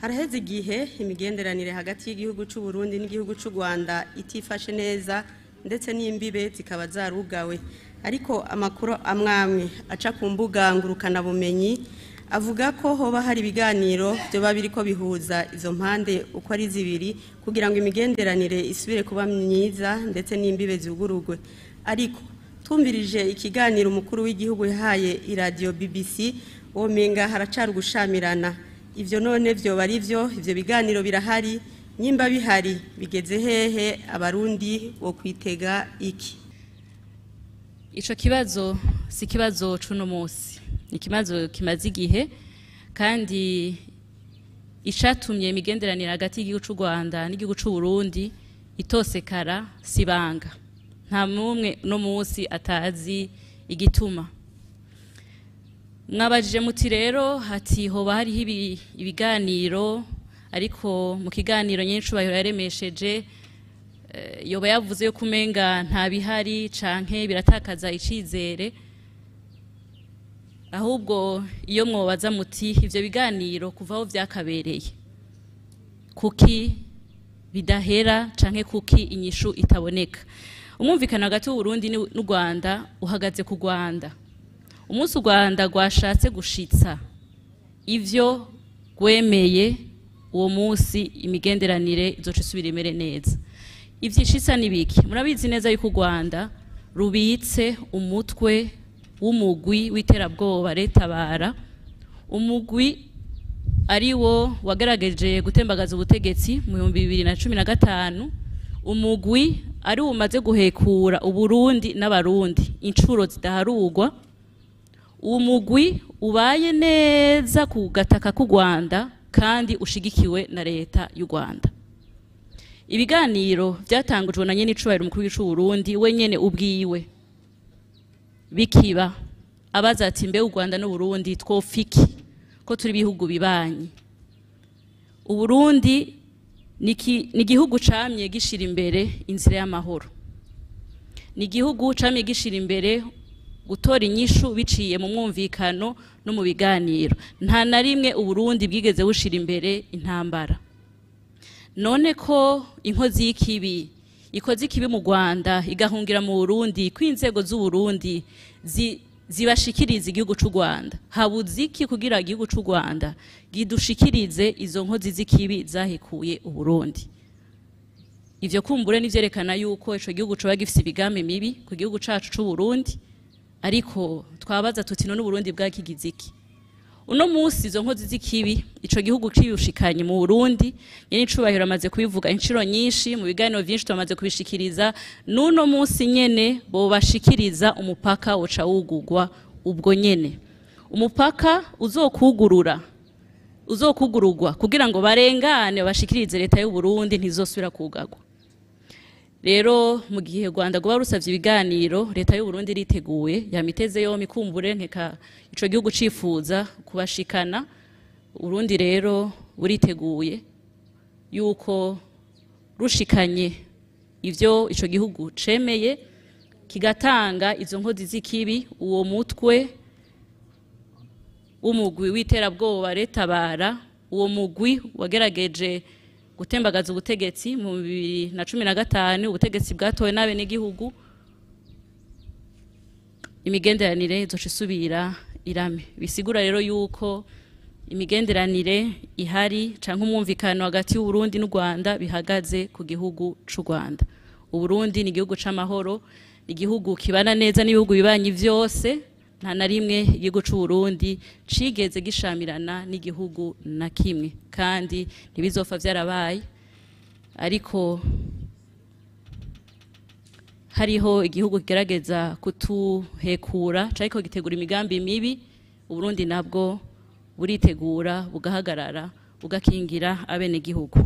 Haraheze igihe imigenderanire hagati y'igihugu c'u Burundi n'igihugu c'u Rwanda itifashe neza, ndetse n'imbibe zikaba zarugawe. Ariko amakuru amwamwe aca ku mbuga ngurukanabumenyi avuga ko hoba hari ibiganiro vyoba biriko bihuza izo mpande uko ari zibiri kugira ngo imigenderanire isubire kuba myiza ndetse n'imbibe zugurugwe. Ariko twumvirije ikiganiro umukuru w'igihugu yahaye iradiyo BBC, womenga haracari ugushamirana. Ivyo none vyoba ari vyo? Ivyo biganiro birahari? Nyimba bihari bigeze hehe? Abarundi bo kwitega iki? Ico kibazo si kibazo cuno munsi, ni ikibazo kimaze igihe, kandi icatumye imigenderanire hagati y'igihugu c'u Rwanda n'igihugu c'u Burundi itosekara sibanga. Nta n'umwe no munsi atazi igituma. Mwabajije muti rero hati hoba hariho ibiganiro, ariko mu kiganiro nyincubahiro yaremesheje, yoba yavuze yuko umenga nta bihari canke biratakaza icizere. Ahubwo iyo mwobaza muti ivyo biganiro kuva aho vyakabereye kuki bidahera canke kuki inyishu itaboneka? Umwumvikano hagati y'Uburundi n'u Rwanda uhagaze ku Rwanda. Umunsi u Rwanda rwashatse gushitsa ivyo rwemeye, uwo munsi imigenderanire izoca isubira imere neza. Ivyishitsa ni biki? Murabizi neza yuko u Rwanda rubitse umutwe w'umugwi w'iterabwoba Retabara, umugwi ari wo wagerageje gutembagaza ubutegetsi mu 2015, umugwi ari wo umaze guhekura Uburundi n'Abarundi incuro zidaharurwa, umugwi ubaye neza ku gataka k'u Rwanda kandi ushigikiwe na leta y'u Rwanda. Ibiganiro byatangujwe na nyenicubahiro umukuru w'igihugu c'u Burundi wenyene ubwiwe, bikiba abaza ati mbe u Rwanda n'u Burundi twofiki ko turi bihugu bibanyi? Uburundi ni igihugu camye gishira imbere inzira y'amahoro, ni igihugu camye gishira imbere gutora inyishu biciye mu mwumvikano no mu biganiro. Nta na rimwe Uburundi bwigeze bushira imbere intambara. None ko inkozi y'ikibi ikoze ikibi mu Rwanda igahungira mu Burundi, ko inzego z'u Burundi zibashikiriza igihugu c'u Rwanda, habuze iki kugira igihugu c'u Rwanda gidushikirize izo nkozi z'ikibi zahekuye Uburundi? Ivyo kumbure nivyerekana yuko ico gihugu coba gifise imigambi mibi ku gihugu cacu c'u Burundi, ariko twabaza tuti none Uburundi bwakigize iki? Uno munsi izo nkozi z'ikibi ico gihugu ciyushikanye mu Burundi, nyenicubahiro amaze kubivuga incuro nyinshi mu biganiro vyinshi tumaze kubishikiriza, n'uno munsi nyene bobashikiriza umupaka woca wugurwa ubwo nyene. Umupaka uzokugururwa kugira ngo barengane bashikirize leta y'u Burundi, ntizosubira kugagwa. Rero mu gihe Rwanda rwoba rusavye ibiganiro, leta y'u Burundi iriteguye, yamiteze yompi kumbure nkeka ico gihugu cifuza kubashikana. Urundi rero buriteguye yuko rushikanye ivyo ico gihugu cemeye, kigatanga izo nkozi z'ikibi, uwo mutwe w'umugwi w'iterabwoba Retabara, uwo mugwi wagerageje gutembagaza ubutegetsi mu 2015, ubutegetsi bwatowe n'abenegihugu, imigenderanire izoca isubira irame. Bisigura rero yuko imigenderanire ihari canke umwumvikano hagati y'u Burundi n'u Rwanda bihagaze ku gihugu c'u Rwanda. Uburundi ni igihugu c'amahoro, ni igihugu kibana neza n'ibihugu bibanyi vyose. Nta na rimwe igihugu c'u Burundi cigeze gishamirana n'igihugu na kimwe, kandi ntibizofa vyarabaye. Ariko hariho igihugu kigerageza kutuhekura cariko gitegura imigambi mibi, Uburundi nabwo buritegura bugahagarara bugakingira abenegihugu.